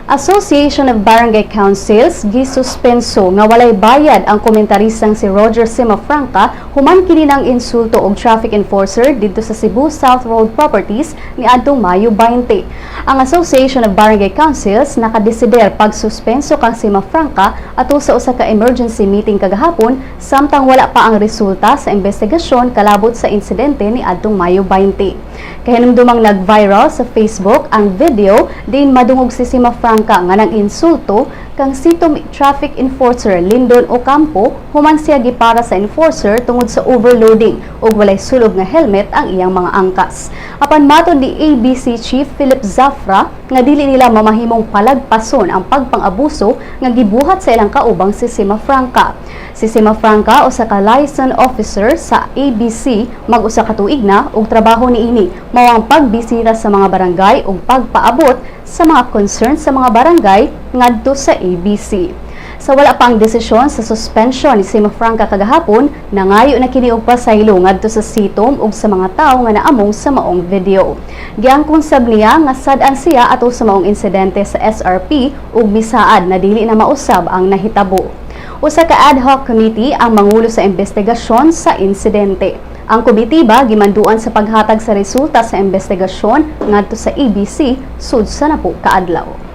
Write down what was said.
Association of Barangay Councils gisuspenso nga walay bayad ang komentaristang si Roger Cimafranca human kini nang-insulto og traffic enforcer didto sa Cebu South Road Properties niadtong Mayo 20. Ang Association of Barangay Councils nakadesider pagsuspenso kang Cimafranca ato sa usa ka emergency meeting kagahapon samtang wala pa ang resulta sa investigasyon kalabot sa insidente niadtong Mayo 20. Kahinumdumang nag-viral sa Facebook ang video diin madungog si Cimafranca nga nang-insulto kang Citom Traffic Enforcer Lindon Ocampo human siya gipara sa enforcer tungod sa overloading ug walay sulob nga helmet ang iyang mga angkas. Apan matod ni ABC Chief Philip Zafra nga dili nila mamahimong palagpason ang pagpang-abuso nga gibuhat sa ilang kaubang si Cimafranca. Si Cimafranca usa ka liaison officer sa ABC mag-usa ka tuig na ug trabaho niini mao ang pagbisita sa mga barangay ug pagpaabot sa mga concerns sa mga barangay ngadto sa ABC. Sa wala pa ang desisyon sa suspension ni Cimafranca kagahapon, nangayo na kini og pasaylo ngadto sa CITOM ug sa mga tawo nga naamong sa maong video. Giangkon sab niya nga sad-an siya ato sa maong insidente sa SRP ug misaad na dili na mausab ang nahitabo. Usa ka ad hoc committee ang mangulo sa investigasyon sa insidente. Ang komitiba gimanduan sa paghatag sa resulta sa investigasyon ngadto sa ABC sud sa 10 ka adlaw.